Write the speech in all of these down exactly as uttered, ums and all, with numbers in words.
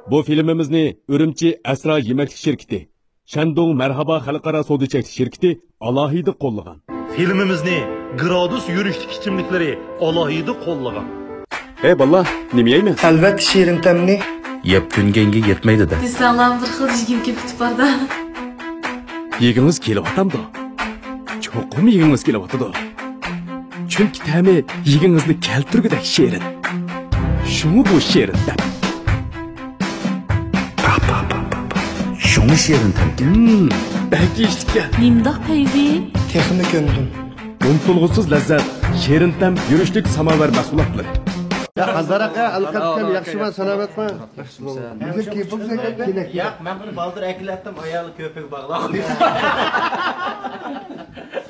بۇ فىلىمىمىزنى ئۈرۈمچى ئەسرا يېمەكلىك شىركىتى، شەندۇڭ مەرھابا خەلقئارا سودا چەكلىك شىركىتى ئالاھىدە قوللىغان. فىلىمىمىزنى گرادۇس يۈرۈشلۈك ئىچىملىكلىرى ئالاھىدە قوللىغان. ھەي باللا، نېمە يەيمىز؟ ئەلۋەتتە شېرىن تەمنى. يەپ كۆنگەنگە يەتمەيدۇ-دە. دېسەڭلار بىر خىل يېگۈم كېلىپ كېتىپ باردا. يېگۈڭىز كېلىۋاتامدۇ؟ چوقۇم يېگۈڭىز كېلىۋاتىدۇ. چۈنكى تەمى يېگۈڭىزنى كەلتۈرگۈدەك شېرىن. شۇڭا بۇ شېرىن تەم. شۇڭا شېرىن تەمكەن. ھىم، بەك يېيىشلىككەن. نېمىنداق پەيزى؟ تېخىمۇ كۆندۈم. ئۇنتۇلغۇسىز لەززەت، شېرىن تەم يۈرۈشلۈك ساماۋەر مەھسۇلاتلىرى. يا قازاراق يا، ئەلقەم ياخشىما، سالامەتما؟ ياق، مەن بۇنى بالدۇر ئەكېلەتتىم، ئايالى كۆپىگە باغلاپ قويدى.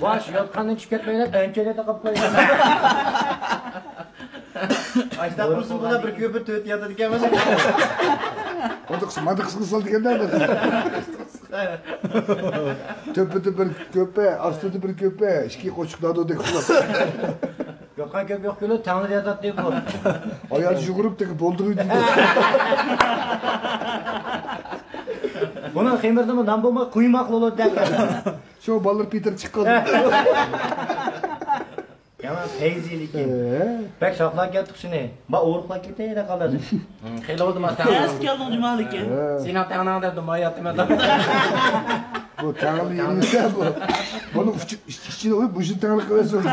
ۋاش ياتقاندىن چۈشۈپ كەتمەيلا، ئەنچەيلەردە قاپ قويدى. ئاشتاق بولسۇن، بۇلار بىر كۆپە تۆت ياتىدىكەن مانا. ماندىقسى، ماندىقسىغا سالدىكەن-دە. تۆپىدە بىر كۆپە، ئاستىدا بىر كۆپە، ئىككى قوچۇق دادۇدەك قىلىپ. ياتقان كۆپ يوق كۈلۈپ، تەڭلىدە ياتاتتى بۇ. ئايال يۈگۈرۈپ تېگىپ بولدۇرۇۋېتىدۇ. بۇنىڭ خېمىرىدىمۇ نان بولماي، قۇيماق بولىدۇ دەپ. شۇ بالىلار پېتىر چىققان. يامان پەيزى لېكىن. ئە. بەك ساقلاپ كەتتۇق سېنى. با ئورۇقلاپ كېتەي دەپ قالدى. خېلى بولدى ما تەڭ. ئەس كەلدىڭ جۇما لېكىن. ئە. سېنىڭ تەڭنىڭ دەپ دۇماي ياتىمەن. بۇ تەڭلى يېمىسە بۇ. بۇنىڭ ئۈچ، ئىچ، ئىچىنى ئويۇپ، مۇشۇ تەڭلى قىلىۋەتسۇن.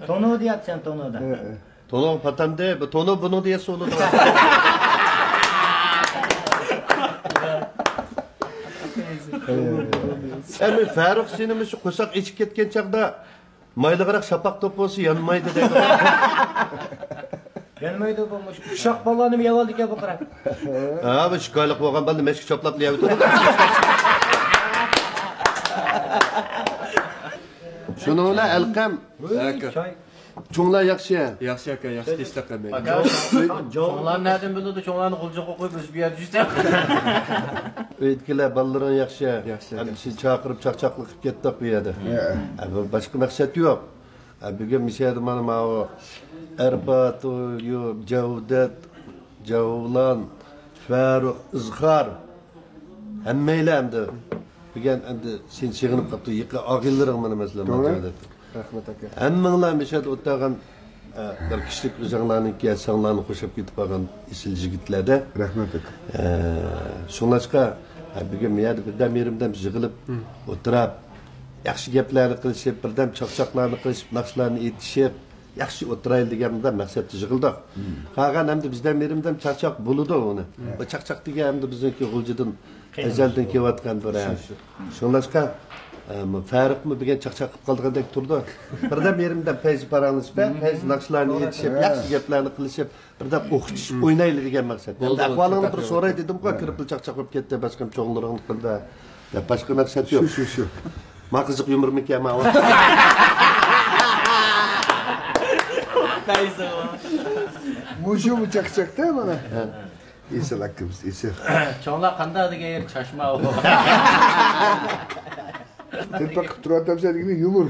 تونۇدا يات سەن، تونۇدا. ئە، ئە. تونۇغا پاتامدى، بۇ تونۇ بۇنىڭدا يەتسە بولىدۇ. ئەمدى فەرۇق سېنىمۇ شۇ قورساق ئېچىپ كەتكەن چاغدا مايلىقراق شاپاق توپ بولسا يانمايدۇ دەيدۇ. يانمايدۇ بۇ مۇشۇ ئۇششاق بالىلارنى يەۋالىدىكەن بۇ قارا. ھا، بۇ شىكايلىق بولغان بالىنى مەشكە چاپلاپ يەۋېتىدۇ. شۇنىڭ بىلەن ئەلقەم. ئاكا. چوڭلار ياخشى؟ ياخشى ئاكا، ياخشى، تىنچلىق قىلمايدۇ. ئاكا، چوڭلار نەدىن بىلىدۇ؟ چوڭلارنى غۇلجىغا قويۇپ ئۆزى بۇ يەردە يۈرسە. ئۆيدىكىلەر، بالىلىرىڭ ياخشى؟ ياخشى ئاكا. ھەم سېنى چاقىرىپ چاقچاقلىق قىلىپ كەتتۇق بۇ يەردە. ھە. ھە، بۇ باشقا مەقسەت يوق. ھە، بۈگۈن مۇشۇ يەردە مانا ماۋۇ ئەرپات، يۇ-، جەۋدەت، جەۋلان، فەرۇق، ئىزھار. ھەممەيلەن ئەمدى بۈگۈن ئەمدى سېنى سېغىنىپ قاپتۇ، يېقىن ئاغىنىلىرىڭ مانا مەسىلەن، توغرا. ماجالىدا. رەھمەت ئاكا. ھەممىڭلار مۇشۇ يەردە ئولتۇرغان، ئە، بىر كىشىلىك ئۆزۈڭلارنىڭكى ساڭلارنى قوشۇپ كېتىپ قالغان ئېسىل يىگىتلەردە. رەھمەت ئاكا. ئە، شۇڭلاشقا، ئە، بۈگۈن بۇ يەردە بىردەم يېرىمدەم يىغىلىپ، ھىم. ئولتۇراپ، ياخشى گەپلەرنى قىلىشىپ، بىردەم چاقچاقلارنى قىلىشىپ، ناخشىلارنى ئېيتىشىپ، ياخشى ئولتۇرايلى دېگەن مۇنداق مەقسەتتە يىغىلدۇق. مم. قالغان ئەمدى بىردەم يېرىمدەم چاقچاق بولىدۇ ئۇنى. مم. بۇ چاقچاق دېگەن ئەمدى بىزنىڭكى غۇلجىدىن قېنى ئەزەلدىن كېلىۋاتقان بىر، شۇ، شۇ. شۇڭلاشقا، ئە، فەرۇقمۇ بۈگۈن چاقچاق قىلىپ قالىدىغاندەك تۇرىدۇ. بىردەم يېرىمدەم پەيزى پاراڭلىشىپ، مم. پەيزى ناخشىلارنى ئېيتىشىپ، مم. ياخشى گەپلەرنى قىلىشىپ، بىردەم ئوخشىتىشىپ ئوينايلى دېگەن مەقسەت. بولدى، ئەمدى بولدى، ئەھۋالىڭنى بىر سوراي دېدىمغۇ، كىرىپلا چاقچاق بولۇپ كەتتى، باشقام چوڭلىرىڭنى قىلدى. دەپ باشقا مەقسەت يوق. شۇ، شۇ، شۇ. ما قىزىق يۇمۇرمىكەن ماۋۇ. مۇشۇ بۇ چاقچاقتا مانا. ھە. ئېسىل ئاكىمىز، ئېسىل. چوڭلار قانداق دېگەن يېرى چاچما ئۇ. تىرپاق قىلىپ تۇرۇۋاتامسەن دېگىنى يۇمۇر.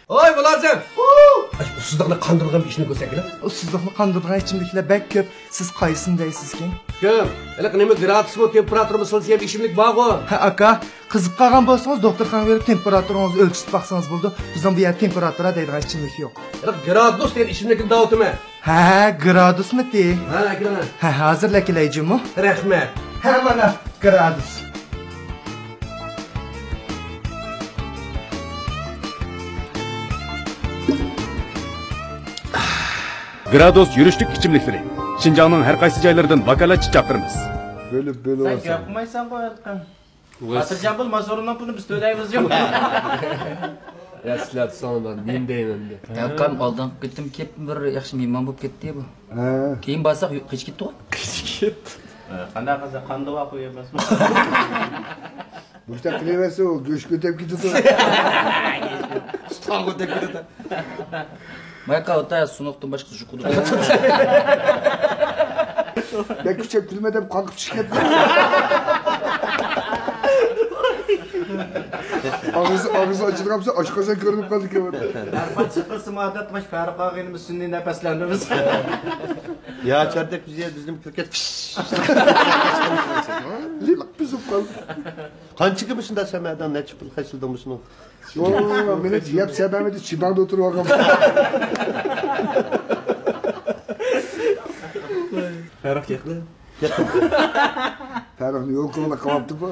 ھوي، مۇلازىم! ئۇ سىزلىقنى قاندۇرىدىغان بىر ئىچىملىك بولسا كېرەك. ئۇ سىزلىقنى قاندۇرىدىغان ئىچىملىكلەر بەك كۆپ. سىز قايسىسىنى دەيسىزكىن؟ كىم؟ ھېلىقى نېمە، گرادۇسمۇ، تېمپېراتۇرىمۇ، سېلسىيەم ئىچىملىك بارغۇ. ھە، ئاكا، قىزىقىپ قالغان بولسىڭىز، دوختۇرخانىغا بېرىپ تېمپېراتۇرىڭىزنى ئۆلچىتىپ باقسىڭىز بولىدۇ. بىزنىڭ بۇ يەردە تېمپېراتۇرا دەيدىغان ئىچىملىك يوق. ھېلىقى گرادۇس دېگەن ئىچىملىكنى دەۋاتىمەن. ھە، گرادۇسمىتى؟ ھە، ئەكېلىڭە. ھە، ھازىرلا ئەكېلەي جۇمۇ. رەھمەت. ھە، مانا، گرادۇس. گرادۇس يۈرۈشلۈك ئىچىملىكلىرى. شىنجاڭنىڭ ھەر قايسى جايلىرىدىن ۋاكالەتچى چاقىرىمىز. بۆلۈپ، بۆلۈپ سەن ئالساڭ. گەپ قىلمايسەنغۇ، ھېلىقى. خاتىرجەم بول، ما سورۇننىڭ پۇلىنى بىز تۆلەيمىز، يوق. يا، سىلەر تۇرساڭلار، مەن نېمە دەيمەن ئەمدى. ھەققان ئالدىنقى قېتىم كېلىپ بىر ياخشى مېھمان بولۇپ كەتتى بۇ. ھە. كېيىن بارساق يو-، قېچىپ كەتتىغۇ. قېچىپ كەتتى. قانداق قىلسا، قاندىۋاقۇ يەپ ئەمەسمۇ؟ مۇشۇنداق قىلىۋەرسە، ئۇ گۆش كۆتەپ كېتىدۇ. ئۇستىخان كۆتەپ كېتىدۇ. مايقا ئوتا سۇنۇقتىن باشقا يۇقىدۇ. بەك كۈچەپ كۈلمە دەپ قاقىپ چىقىپ كەتتى. ئاغزى، ئاغزى ئاچىلغانسا ئاشقازان كۆرۈنۈپ قالدى كەۋەردە. ھەر قاچان چىقىرسىمۇ ئادەت باش پەرق قالغىنىمىز سۈنئىي نەپەسلەندۈرمىسە. يا چاردەك بىز يە بىزنىڭ كىركەت پىش. لىپ بۈزۈپ قالدى. قانچىگە مۇشۇنداق سەمەدىڭ، نەچچە پۇل خەجلىدىڭ مۇشۇنىڭ؟ يوق، مېنى يەپ سەبەمىدى، چىباڭدا ئولتۇرۇپ ئالغان. پەرق يەقلى. پەرقنى يول كۆڭلى قىلىۋاپتۇ بۇ.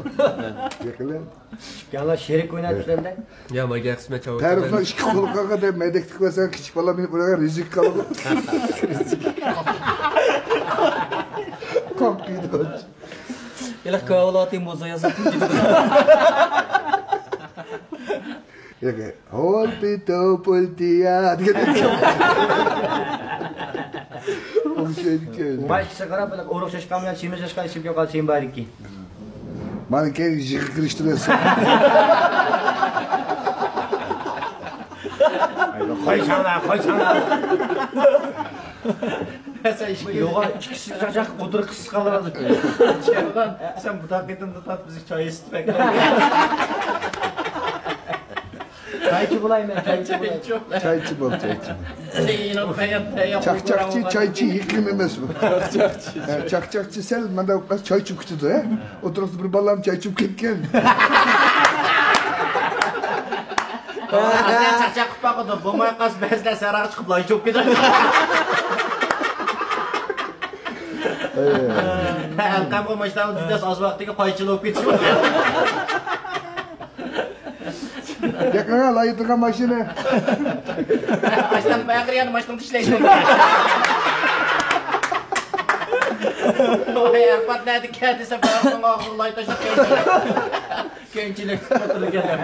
يەقلى. يالا شېرىك ئويناپ كېتەمدە. يا، ماگە قىسمەت چاۋاك. پەرقنى ئىككى قولى قالغان دەپ مەدەكتىك بەرسەڭ، كىچىك بالا مېنى ئۇرغان رىزىق قالىدۇ. قاپ كىيدى. ھېلىقى كاۋىلاتى موزا ياساپ كېتىدۇ. ياكى، ھول پىتو پۇلتىيا دېگەن. ئوخشايدىكەن. باي ئىككىسى قاراپ، ھېلىقى ئورۇق چاشقان بىلەن سېمىز چاشقان ئىچىپ كەپ قالسا، سېمىز باركى. مانا كەينىگە يىغا كىرىشتۈرۈۋەتسۇن. قويساڭلار، قويساڭلار. سەن ئىككى يوغان ئىككىسى چاچاق ئولتۇرۇپ قىسىپ قالىۋاتىدۇ. سەن بۇنداق قېتىمدا تارتىپ بىزگە چاي ئىسىتىپ بەر. چايچى بولاي مەن، چايچى بولاي. چايچى بول، چايچى بول. چاقچاقچى، چايچى يېقىن ئەمەس بۇ. ھە، چاقچاقچى سەل مانداق قىلسا چاي ئىچىپ كېتىدۇ، ھە. ئوتتۇرىسىدا بىر بالام چاي ئىچىپ كەتكەن. ئازراق چاقچاق قىلىپ باقىدۇ. بولماي قالسا بەزىلەر سەھراغا چىقىپ لاي چوپ كېتىدۇ. ئەلقەمگە ماشىنىنىڭ دېدەس ئاز ۋاقىتتىكى قايچىلىق بولۇپ كېتىدۇ. يېقىنغا لاي تۇرغان ماشىنا. ماشىنىنى بەقىر يەنە ماشىنىدا ئىشلەيدۇ. ۋاي، ئەرپات نەدە كەل دېسە، بەقىرنىڭ ئاغزىغا لاي تاشلاپ كەلدى. كەينىچىلىك تۇتۇۋاتىدىكەن.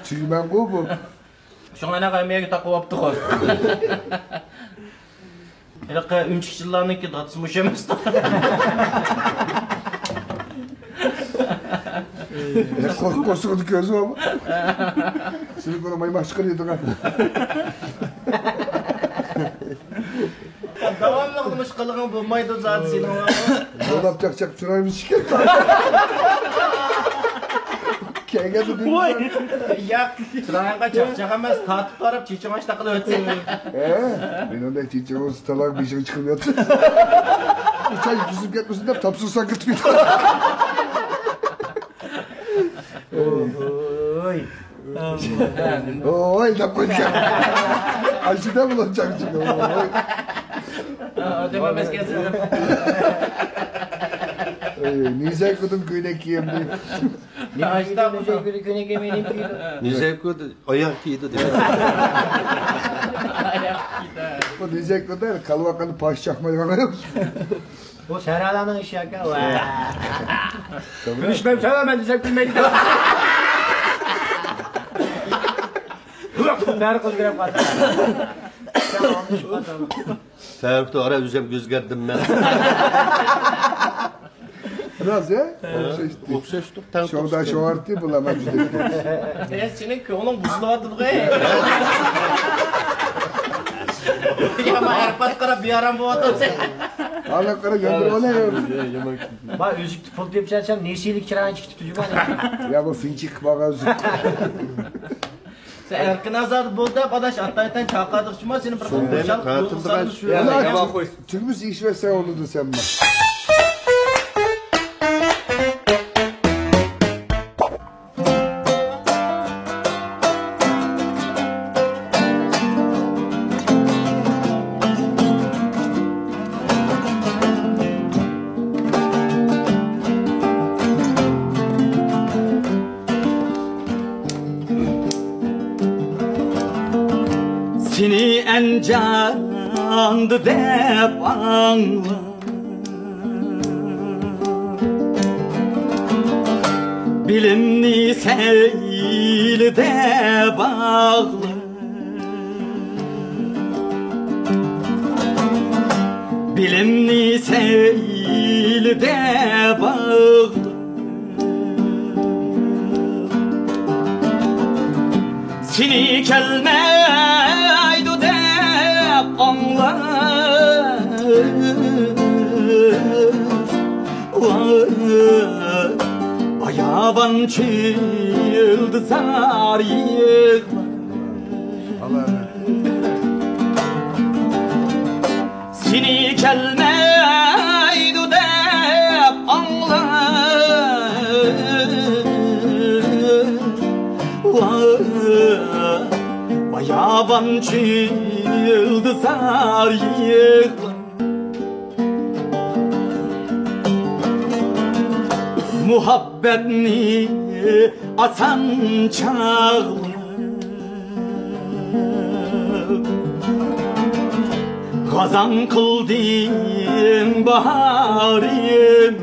تۈگمەنغۇ بۇ. شۇڭا ئەنە ھەممە يەرگە تاقىۋاپتىغۇ. ھېلىقى ئۈنچىكچىلارنىڭكى دادىسى مۇشۇ ئەمەستۇ. قورقۇپ قورسىقىدا كۆزى بارمۇ؟ سېنى كۆرۈپ مايماق چىقىرىدىغان. داۋاملىق نېمە ئىش قىلغىڭ بولمايدۇ زادى سېنىڭ. بولاپ چاقچاق چىرايىمىز چىقىپ. كەلگەندە دېدىم. ۋاي. ياق، چىرايىڭغا چاقچاق ئەمەس، تارتىپ باراپ چېچىڭ ئاشتا قىلىۋەتسەڭ. ھە؟ مېنىڭدەك چېچىڭ بولسا تالاق بېشىڭ چىقىپ ياتىدۇ. ئۇ چاچ بۇزۇلۇپ كەتمىسۇن دەپ تاپشۇرساڭ كېتىپ كېتىدۇ. ھوي. ھوي دەپ قويدى. ئاشۇنداق بولۇپ چاقچىق. ھوي. ئادەم ئەمەس ئىكەنسەن. ئەي، نېزەك قىلدىم كۆينەك كىيەمدى. نېزەك قىلدى كۆينەك كىيەمدى. نېزەك قىلدى ئاياغ كىيدى دېدى. بۇ نېزەك قىلدى كالۋاققاندا پاش چاقمايدىغان. بۇ سەھرالارنىڭ ئىشى ئاكا. ۋە. كۈلۈشمەم سەۋەمەن دېسەم كۈلمەيدۇ. بەرى قىزىپ كىرىپ قالدى. سەۋەبتە ئارا ئۆزۈم ئۆزگەردىم مەن. راست ھە؟ ئوخشاشتۇق. ئوخشاشتۇق، تەڭ شۇڭدا تۇرۇشتۇق. شۇڭارتى بۇلار مەن جۈدە. ئەي، سېنىڭ كۆڭلۈڭ بۇزۇلۇۋاتىدىغۇ. يامان ئەرپات قاراپ بىئارام بولۇۋاتىدۇ سەن. ھالا قاراپ ياندۇرۇۋالە. يامان. ما ئۈزۈكتە پۇل تېپىسەن سەن نېسىلىك چىرايىڭ چىقىپ تۇرىدۇ. يا بۇ فىنچىك قىلىپ ئالغان ئۈزۈك. سەن ئەركىن ئازادە بول دەپ ئاداش ئاتايتەن چاقىرىدىغۇچىما سېنى بىر خىل خۇشال. تۈگمىسى ئىش بەرسەڭ ئۇنىدۇ سەنمۇ. سېنى ئەنجاندا دەپ ئاڭلاپ بىلىمنى سەيلىدە باغلا، بىلىمنى سەيلىدە باغلا. سېنى كەلمەيدۇ دەپ ئاڭلا. باياۋان چۆلدە زار يىغلا. سېنى كەلمەيدۇ دەپ ئاڭلا. باياۋان چۆلدە زار يىغلا. مۇھەببەتنى ئاسان چاغلاپ، غازاڭ قىلدىڭ باھارىم.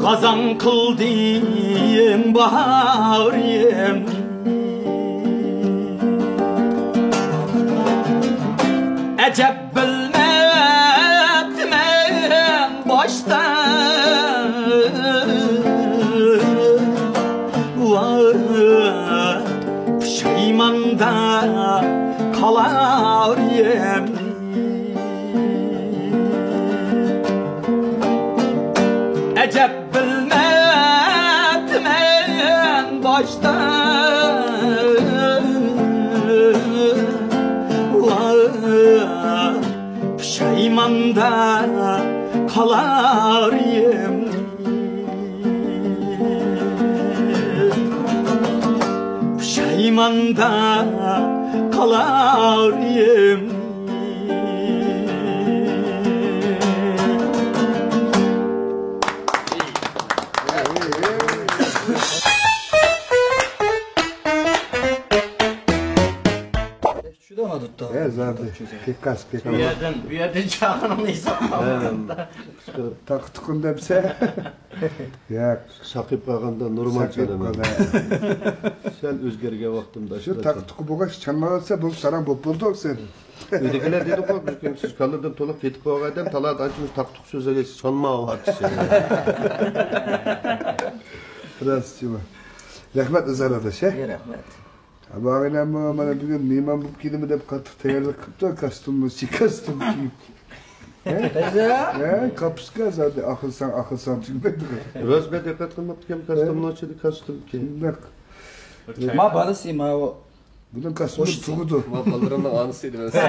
غازاڭ قىلدىڭ باھارىم. ئەجەب بىلمەپتىمەن باشتا. ۋاي، پۇشايماندا قالار ئەمدى. ئەجەب بىلمەپتىمەن باشتا. ۋاي، پۇشايماندا قالار ئەمدى. پۇشايماندا قالار ئەمدى. شۇنداق ئادەتتە. ھە، زادى. كېكاس، بۇ كېكاس. يەردىن، بۇ يەردىن چاقىرغىنىڭنى ھېسابلىمىغاندا. تاقا تۇقۇم دەمسە. ياق. ساقىيىپ قالغاندا نورمال ساقىيىپ چالىمەن. قالغان. سەل ئۆزگەرگەن ۋاقتىمدا شۇ ئاشۇنداق تاقا تۇقۇم بولغاچ چالمايۋاتسا، بولۇپ ساراڭ بولۇپ بولدۇق سەن. ئۆيدىكىلەر دېدىقۇ، بىز كۈن سىز كاللىدىن تولۇق تېتىپ بولغان ئادەم، تالادا ئانچە مۇنچە تاقا تۇقۇم سۆزلىگەن سانماۋاتىسىز. راست جۇمۇ. رەھمەت، ئىزھار ئاداش، ھە؟ ئى، رەھمەت. باغىنەممۇ مانا بۈگۈن مېھمان بولۇپ كېلىمەن دەپ قاتتىق تەييارلىق قىپتۇ، كاستيۇممۇ، سى كاستيۇم كىيىپ. ھە؟ ھە، كاپۇسكا زادى ئاخىرساڭ، ئاخىرساڭ تۈگىمەيدۇ. راست، مەن دىققەت قىلماپتىكەنمەن، كاستيۇمنىڭ ئىچىدە كاستيۇم ئىكەن. شۇنداق. ما بالىسى، ماۋۇ. بۇنىڭ كاستيۇمى تۇغىدۇ. ما بالىلىرىمنىڭ ئانىسى دېمەسە.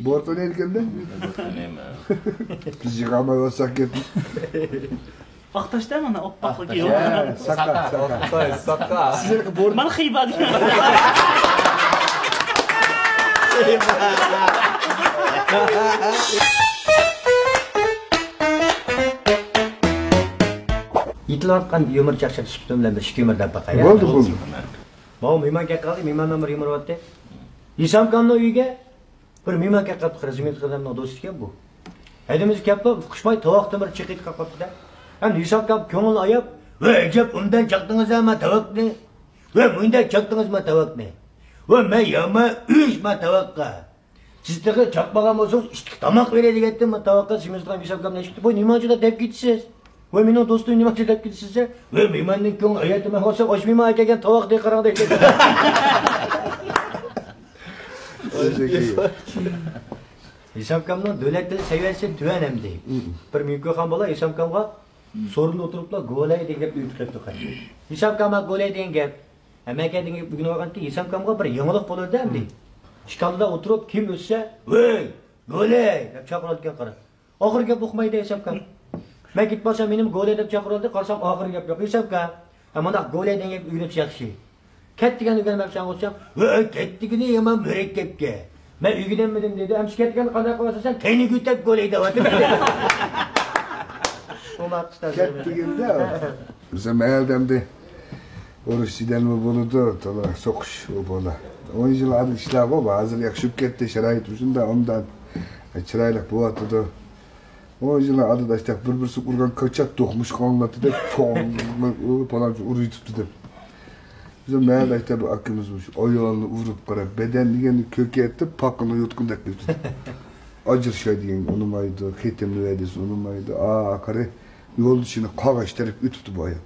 بورتون ئەيلىگەندە؟ بىز يىغالماي بولساق گەپ. ئاق تاشتا مانا ئاپئاقلىقى يوق. ھە، ساقا، ساقا. ساقا، ساقا. سىزلەرگە بورت. مانا خىبا دېگەن. يېتىلىۋاتقان يۇمۇر چاقچاق سۈپىتىم بىلەن بىر ئىككى يۇمۇر دەپ باقاي. بولدى، بولدى. ماۋۇ مېھمان كەپ قالدى، مېھماننىڭ بىر يۇمۇرى بارتى. ھېسامكامنىڭ ئۆيىگە بىر مېھمان كەپ قاپتۇ، قېرى زۇمرەت قەدەمنىڭ دوستى ئىكەن بۇ. ھەدىمىزگە كەپلا ئۇقۇشماي تاۋاقتىن بىر چېقىۋېتىپ قاپتۇ-دە. ئەمدى ھېسامكام كۆڭلىنى ئاياپ، ۋە ئەجەب ئوبدان چاقتىڭىز-ھە ما تاۋاقنى. ۋە مۇنداق چاقتىڭىز ما تاۋاقنى. ۋە مەن يامان ئۆچ ما تاۋاققا. سىز تېخى چاقمىغان بولسىڭىز، ئىتتىك تاماق بېرەي دېگەنتىم، ما تاۋاققا سېمىز قىلغان ھېسابكامنى ئېچىپتۇ. بۇ نېمانچە دەپ كېتىسىز؟ ۋاي، مېنىڭ دوستۇم نېمانچە دەپ كېتىسىز؟ ۋاي، مېھماننىڭ كۆڭلى ئاياتىمەن بولسا، ئاش مېھمان ئەكەلگەن تاۋاق دەي قاراڭ دەيدۇ. ھېسابكامنىڭ دۆلەت تىلى سەۋىيەسى تۆۋەن ئەمدى. بىر مېھمانخانا بالا ھېسابكامغا سورۇندا ئولتۇرۇپلا گولەي دېگەن گەپنى ئۆتۈپ كەپتۇ. ھېسابكام گولەي دېگەن گەپ. ھەممە ئەكەلدىن ئۆگىنىۋالغانكى ھېسامكامغا بىر يېڭىلىق بولىدۇ ئەمدى. ئىككى ئالدىدا ئولتۇرۇپ كىم ئۆتسە، ۋەي، گولەي دەپ چاقىرىدىكەن قارا. ئاخىرى گەپ ئۇقمايدۇ ھېسامكام. مەن كېتىپ بارسام مېنىمۇ گولەي دەپ چاقىرىۋالدى، قارىسام ئاخىرى گەپ يوق. ھېسامكام، ھە مانداق گولەي دېگەن گەپنى ئۆگىنىپسە ياخشى. كەت دېگەن ئۆگەنمەپسەن بولسام، ۋەي، كەت دېگىنى يامان مۇرەككەپكەن. مەن ئۆگىنەلمىدىم دېدى. ئەمسە كەت دېگەننى قانداق قىلىۋاتىسەن؟ كەينىگە ئۆتەپ گولەي دەۋاتىمەن. شۇنداق ئۇستاز. كەت دېگەندە. بىزنىڭ مەھەللىدە ئەمدى ئۇرۇش جېدەلمۇ بولىدۇ، تولا سوقۇش ئۇ بولا. ئون يىل ئالدىن ئىشلارغۇ، ھازىر ياخشى بولۇپ كەتتى، شارائىت شۇنداق ئوبدان. ئە، چىرايلىق بوۋاتىدۇ. ئون يىلنىڭ ئالدىدا ئاشتاق بىر-بىرسى ئۇرغان كاچات دوقمۇشقا ئاڭلاتتى دەپ، پوڭ، ئۇ پالانچى ئۇرۇپ يېتىپتۇ دەپ. بىزنىڭ مەھەللە ئاشتاق بىر ئاكىمىز مۇشۇ ئايالنى ئۇرۇپ قاراپ، بەدەن دېگەننى كۆكەيتىپ، پاقىنى يۇتقۇندەك قىلىپتۇ. ئاجرىشاي دېگەن ئۇنىمايدۇ، خېتىمنى بەر دېسە ئۇنىمايدۇ. ئاخىرى يولدىشىنى قاغاش تېرىپ ئۆتۈپتۇ بۇ ئايال.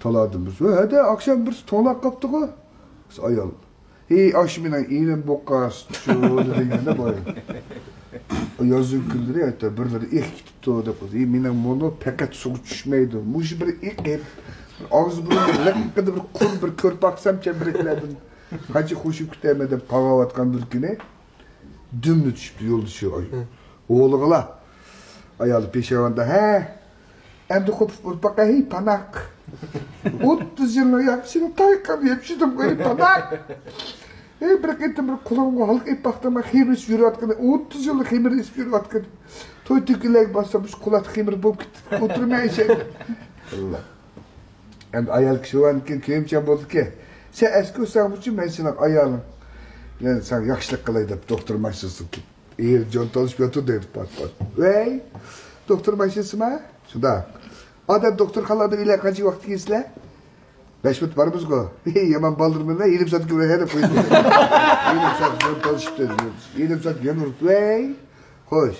تالادىن بىرسى، ھەدە، ئاخشام بىرسى توڭلاپ قاپتىغۇ. ئايال، ھېي، ئاشۇ مېنىڭ ئىنىم بوقاس، شۇ دېگەندە بۇ ئايال. يازغۇ كۈنلىرى ھەتتا بىرلىرى ئېقىپ كېتىپتۇ دەپ قويدى. ھېي، مېنىڭ مۇنۇ پەقەت سۇغا چۈشمەيدۇ. مۇشۇ بىر ئېقىپ، بىر ئاغزى بۇرنى لىققىدە بىر قۇر، بىر كۆرپە قىسامچە بىرەكلەردىن قانچە خوشۇپ كۈتەمەن دەپ قاغاۋاتقان بىر كۈنى، دۈمنى چۈشۈپتۇ يولدىشى. ھوۋلىغىلا. ئايالى پېشاۋاندا، ھە، ئەمدى قوپۇپ ئۇرۇپ باقاي، ھەي، پاناق. ئوتتۇز يىلنىڭ ياخشىسىنى تايىقىم يەپ يۈردۈم، ھەي، پاناق. ھەي، بىر قېتىم بىر قۇلىقىمغا ھالقا ئېلىپ باقتىم، مەن خېمىر ئېسىپ يۈرۈۋاتقىنى، ئوتتۇز يىللىق خېمىر ئېسىپ يۈرۈۋاتقىنى. توي تۆكۈنلەرگە بارسام، مۇشۇ قۇلاقتا خېمىر بولۇپ كېتىپ ئولتۇرىمەن ئىشەندىم. ئەمدى ئايال كىشى بولغاندىكىن كۆيۈمچان بولدىكەن. سەن ئەسكى بولساڭ، مۇشۇ مەن سېنىڭ ئايالىڭ. مەن ساڭا ياخشىلىق قىلاي دەپ دوختۇر ماشىنىسىغا كېلىپ، ئېرى جان تالىشىپ ياتىدۇ دەيدۇ پات-پات. ۋەي، دوختۇر ماشىنىسىما؟ شۇنداق. ئادەم دوختۇرخانىلاردا ئۆيلەر قانچە ۋاقىت كېلىسىلەر؟ بەش مىنۇت بارىمىزغۇ. يامان بالدۇرمىنىلا يېرىم سائەت كېلىپ ھەدەپ قويدۇم. يېرىم سائەت يان تالىشىپ، يېرىم سائەت يان ئۇرۇپ، ۋەي. خوش.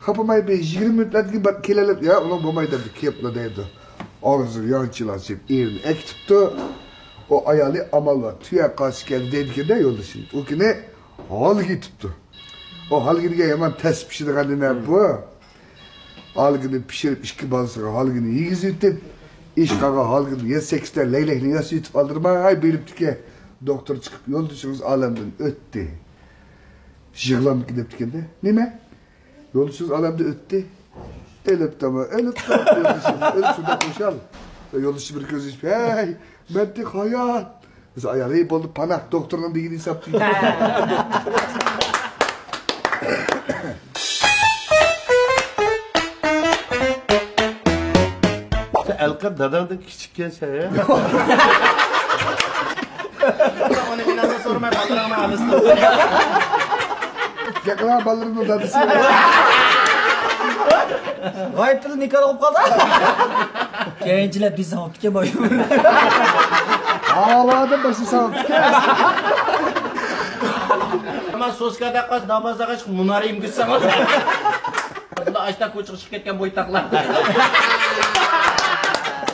خاپىماي بىر يىگىرمە مىنۇتلاردىن كېيىن بار-، كېلەلەپ، يا، ئۇنىڭ بولمايدۇ دەپ كېلىپلا دەيدۇ. ئاغزىغا يانچىلان سېلىپ ئېرىنى ئەكېتىپتۇ. ئۇ ئايالى ئامال بار، تۈيە قازىسى كەلدى دەيدىكەن-دە يولدىشىنى. ئۇ كۈنى ھالگا يېتىپتۇ. ئۇ ھالگىنىگە يامان تەس پىشىدىغان نېمە بۇ. ھالگىنى پىشۇرۇپ، ئىككى بالىسىغا ھالگىنى يېگۈزۈۋېتىپ، ئىشقاغا ھالگىنى يەتتە سەككىزتە لەگلەكنى ياسىۋېتىپ ئالدىرىماي بېرىپتىكەن. دوختۇر چىقىپ، يولدىشىڭىز ئالەمدىن ئۆتتى. يىغلامدىكىن دەپتىكەن-دە. نېمە؟ يولدىشىڭىز ئالەمدىن ئۆتتى. ئۆلۈپتۇمۇ، ئۆلۈپتۇ. يولدىشىڭىز ئۆلۈپ شۇنداق خۇشال. يولدىشى بىر كۆز ئېچىپ، ھەي، مەن تېخى ھايات. دېسە، ئايال، ھەي، بولدى، پاناھ، دوختۇرنىڭ دېگىنى ھېساب دېگەن. سەن ئەلقەم داداڭدىن كىچىككەنسەن ھە؟ ئۇنى مېنىڭدىن سورىماي، بالىلىرىڭنىڭ ئانىسىدىن. يېقىنغا بالىلىرىمنىڭ دادىسى. غايىب تىلى نىكاھ ئوقۇپ قالدى. كېيىنچىلەر بىزنى ئوپتىكەن بايام. ھاۋادا باشلىسا ئوپتىكەن. ئەمما سوسكا دەپ قالسا، دابازاغاچ مۇنار يېمىگۈچ ساڭا. بۇلار ئاشتا كوچىغا چىقىپ كەتكەن بويتاقلار.